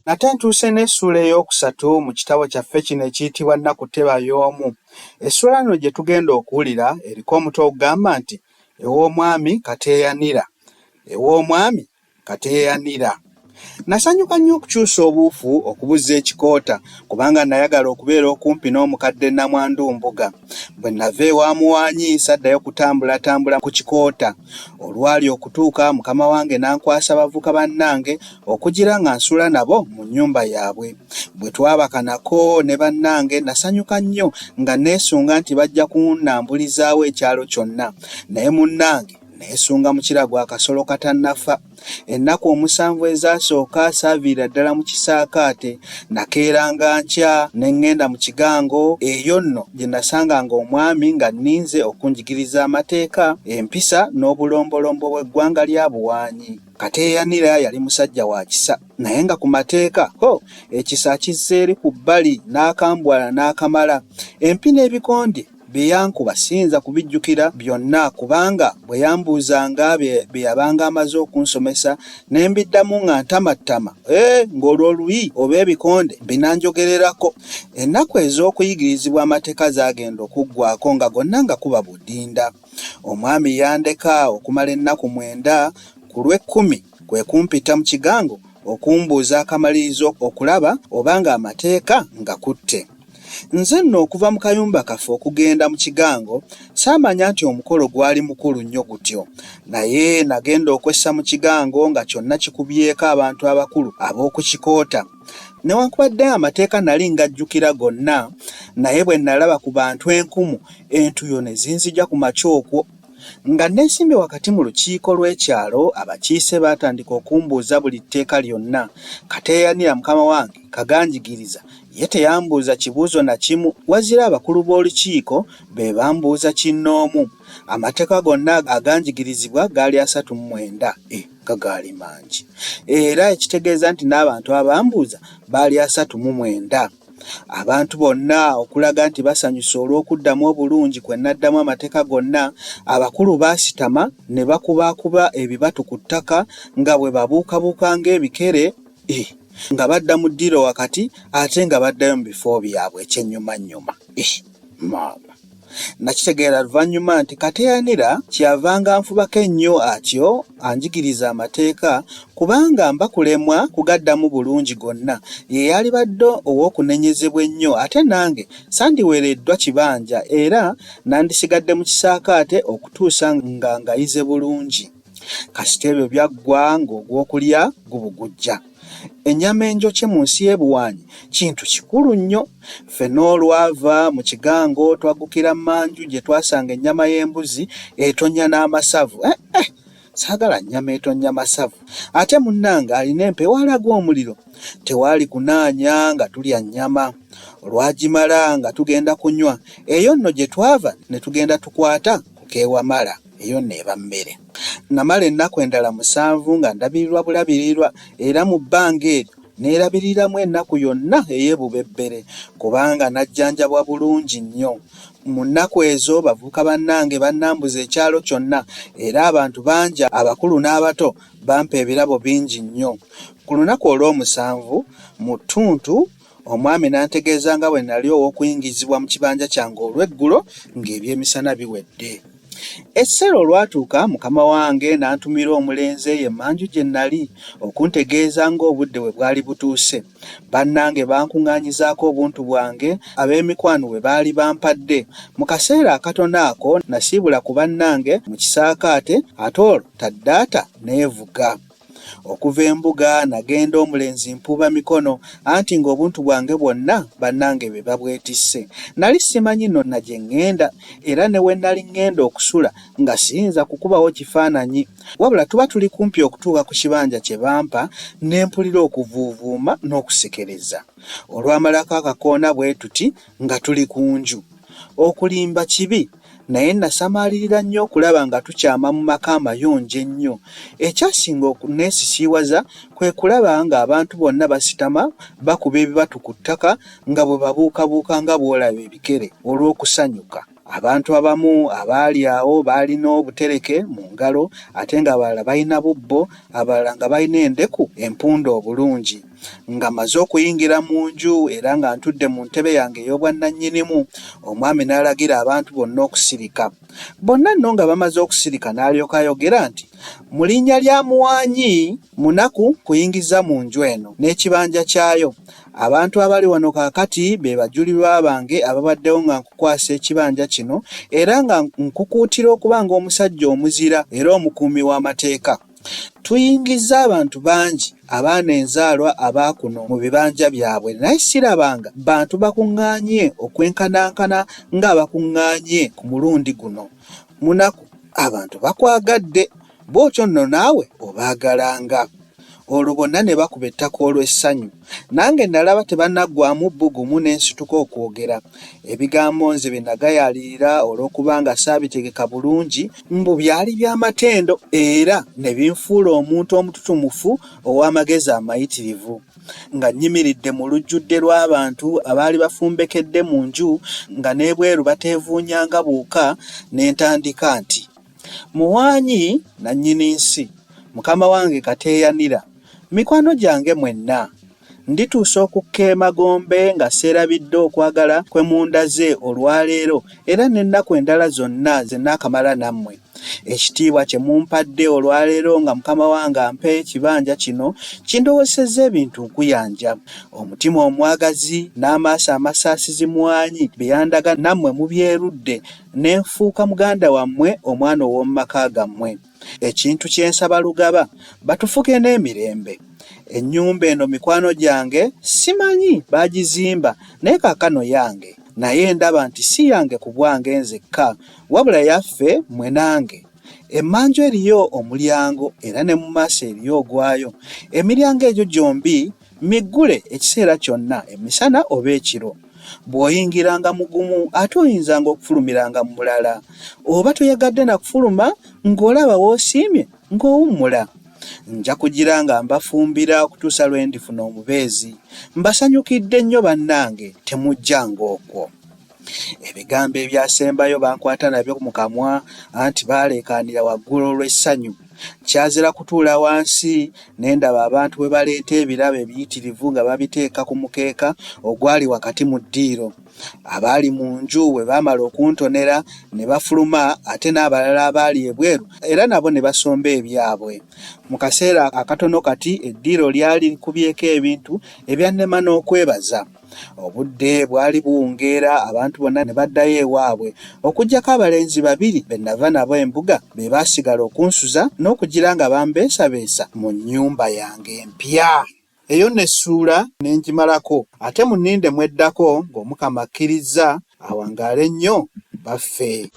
Nate ntuuse n'essuula eyookusatu mu kitabo kyaffe kino ekiyitibwa Nnaku Teba Y'omu. Essuula eno gye tugenda okuwulira eriko omutwe ogugamba nti Ew'omwami Kateeyanira. Ew'omwami Kateeyanira. Nasanyuka nnyo okukyusa obuufu okubuzza ekikoota kubanga nayagala okubeera okumpi n'omukadde Nnamwandu Mbuga. Bwe nava ewa Muwaanyi saddayo kutambulatambula ku kikoota. Olwali okutuuka mukama wange n'ankwasa bavuka bannange okugira nga nsula nabo mu nnyumba yaabwe. Bwe twabaka nako ne bannange nasanyuka nnyo nga neesunga nti bajja kunnambulizaawo ekyalo kyonna. Naye munnange neesunga mukira gwa kasolo katannafa. Ennaku omusanvu ezasooka saaviira ddala mu kisaakaate. Nakeeranga nkya ne ŋŋenda mu kigango, eyo nno gye nasanganga omwami nga nninze okunjigiriza amateeka, empisa n'obulombolombo bw'eggwanga lya Buwaanyi. Kateeyanira yali musajja wa kisa naye nga ku mateeka ho ekisa akizza eri ku bbali n'akambwala n'akamala. Empi n'ebikonde Bye yankuba siyinza kubijjukira byonna kubanga bwe yambuuzanga bye yabanga amaze okunsomesa ne mbiddamu nga ntamattama, ee ng'olwo oluyi oba ebikonde binanjogererako. Ennaku ez'okuyigirizibwa amateeka zaagenda okuggwaako nga gonna nga kuba budinda. Omwami yandeka okumala ennaku mwenda ku lw'ekkumi kwe kumpita mu kigango okumbuuza akamalirizo okulaba oba ng'amateeka ngakutte. Nze nno okuva mu kayumba kaffe okugenda mu kigango saamanya nti omukolo gwali mukulu nnyo gutyo. Naye nagenda okwessa mu kigango nga kyonna kikubyeko abantu abakulu ab'oku kikoota. Newankubadde amateeka nali ngajjukira gonna, naye bwe nalaba ku bantu enkumu, entuyo ne zinzija ku makya okwo. Nga nneesimbye wakati mu lukiiko lw'ekyalo, abakiise baatandika okumbuuza buli tteeka lyonna. Kateeyanira mukama wange Kaganjigiriza ye teyambuuza kibuuzo na kimu, wazira abakulu b'olukiiko be bambuuza kinnoomu. Amateeka gonna aganjigirizibwa gaali 39. Eh, nga gaali mangi! Era ekitegeeza nti n'abantu abambuuza baali 39. Abantu bonna okulaga nti basanyuse olw'okuddamu obulungi kwe naddamu amateeka gonna, abakulu baasitama ne bakubaakuba ebibatu ku ttaka nga bwe babuukabuuka ng'ebikere, eh, nga badda mu ddiiro wakati ate nga baddayo mu bifo byabwe ekyennyumannyuma. Eh, maama! Nakitegeera luvannyuma nti Kateyanira kyeyavanga anfubako ennyo atyo anjigirize amateeka kubanga mba kulemwa kugaddamu bulungi gonna ye yalibadde ow'okunenyezebwa ennyo ate nange sandiweereddwa kibanja era nandisigadde mu kisaakaate okutuusa nga ngayize bulungi. Kasita ebyo byaggwa ng'ogw'okulya gubugujja. Ennyama enjokye mu nsi y'e Buwaanyi kintu kikulu nnyo. Ffenna olwava mu kigango twaggukira mmanju gye twasanga ennyama y'embuzi etonnya n'amasavu. Eh, eh, saagala nnyama etonnya masavu. Ate munnange alina empewo alaga omuliro. Tewaali kunaanya nga tulya nnyama. Olwagimala nga tugenda kunywa. Eyo nno gye twava ne tugenda tukwata ku k'ewamala. Eyo nno eba mmere. Namala ennaku endala musanvu nga ndabirirwa bulabirirwa era mu bbanga eryo neerabiriramu ennaku yonna ey'ebubebbere kubanga najjanjabwa bulungi nnyo. Mu nnaku ezo bavubuka bannange bannambuza ekyalo kyonna era abantu bangi abakulu n'abato bampa ebirabo bingi nnyo. Ku lunaku olw'omusanvu mu ttuntu Omwami n'antegeeza nga bwe nali ow'okuyingizibwa mu kibanja kyange olw'eggulo ng'ebyemisana biwedde. Ekiseera olwatuuka mukama wange n'antumira omulenzi eyo emmanju gye nnali okuntegeeza ng'obudde bwe bwali butuuse. Bannange bankuŋŋaanyizaako obuntu bwange ab'emikwano bwe baali bampadde. Mu kaseera akatono ako nasiibula ku bannange mu kisaakaate ate olwo taddaata n'evuga. Okuva embuga nagenda omulenzi mpuuba mikono anti ng'obuntu bwange bwonna bannange be babwetisse. Nali simanyi nno na gye ŋŋenda era ne we nali ŋŋenda okusula nga siyinza kukubawo kifaananyi. Wabula tuba tuli kumpi okutuuka ku kibanja kye bampa ne mpulira okuvuuvuuma n'okusekereza. Olwamalako akakoona bwe tuti nga tuli ku nju. Okulimba kibi naye nasamaalirira nnyo okulaba nga tukyama mu maka amayonjo ennyo. Ekyasinga okunneesisiiwaza kwe kulaba ng'abantu bonna basitama bakuba ebibatu ku ttaka nga bwe babuukabuuka nga bw'olaba ebikere olw'okusanyuka. Abantu abamu abaali awo baalina obutereke mu ngalo ate ng'abalala balina bubbo, abalala nga balina endeku empunda obulungi. Nga mmaze okuyingira mu nju era nga ntudde mu ntebe yange ey'obwannannyinimu, omwami n'alagira abantu bonna okusirika. Bonna nno nga bamaze okusirika n'alyoka ayogera nti, Mu linnya lya Muwaanyi Munaku nkuyingizza mu nju eno n'ekibanja kyayo. Abantu abali wano kaakati be bajulirwa bange ababaddewo nga nkukwasa ekibanja kino era nga nkukuutira okuba ng'omusajja omuzira era omukuumi w'amateeka. Tuyingizza abantu bangi abaana enzaalwa aba kuno mu bibanja byabwe naye sirabanga bantu bakuŋŋaanye okwenkanankana ng'abakuŋŋaanye ku mulundi guno. Munaku, abantu bakwagadde, bw'otyo nno naawe obaagalanga. Olwo bonna ne bakuba ettaka olw'essanyu. Nange nalaba tebannaggwaamu bbugumu ne nsituka okwogera. Ebigambo nze bye nagayaalirira olw'okuba nga saabitegeka bulungi mbu byali bya matendo era ne binfuula omuntu omututumufu ow'amagezi amayitirivu. Nga nnyimiridde mu lujjudde lw'abantu abaali bafumbekedde mu nju nga n'ebweru bateevuunya nga buwuka ne ntandika nti, Muwaanyi nannyini nsi, mukama wange Kateeyanira, mikwano gyange mwenna, ndituusa okukka emagombe nga seerabidde okwagala kwe mundaze olwaleero era n'ennaku endala zonna ze nnaakamala nammwe. Ekitiibwa kye mumpadde olwaleero nga mukama wange ampa ekibanja kino kindowoosezza ebintu nkuyanja. Omutima omwagazi n'amaaso amasaasizi Muwaanyi bye yandaga nammwe mubyerudde ne nfuuka muganda wammwe omwana ow'omu maka gammwe. Ekintu kye nsaba Lugaba batufuge n'emirembe. Ennyumba eno mikwano gyange simanyi baagizimba naye kaakano yange. Naye ndaba nti si yange ku bwange nzekka wabula yaffe mmwe nange. Emmanju eriyo omulyango era ne mu maaso eriyo ogwayo. Emiryango egyo gyombi Miggule ekiseera kyonna, emisana oba ekiro. Bw'oyingiranga mu gumu ate oyinzanga okufulumiranga mu mulala. Oba toyagadde na kufuluma ng'olaba w'osiimye ng'owummula. Nja kugira nga mbafumbira okutuusa lwe ndifuna omubeezi. Mbasanyukidde nnyo bannange, temujjanga okwo. Ebigambo ebyasembayo bankwata nabyo mu kamwa anti baaleekaanira waggulu olw'essanyu. Kyazira kutuula wansi ne ndaba abantu bwe baleeta ebirabo ebiyitirivu nga babiteeka ku mukeeka ogwali wakati mu ddiiro. Abaali mu nju bwe baamala okuntonera ne bafuluma ate n'abalala abaali ebweru era nabo ne basomba ebyabwe. Mu kaseera akatono kati eddiiro lyali likubyeko ebintu ebyannema n'okwebaza. Obudde bwali buwungeera abantu bonna ne baddayo ewaabwe okuggyako abalenzi babiri be nava nabo embuga be baasigala okunsuza n'okugira nga bambeesabeesa mu nnyumba yange empya. Eyo nno essuula ne ngimalako ate munninde mweddako ng'Omukama akkirizza. Awangaale nnyo Bbaffe.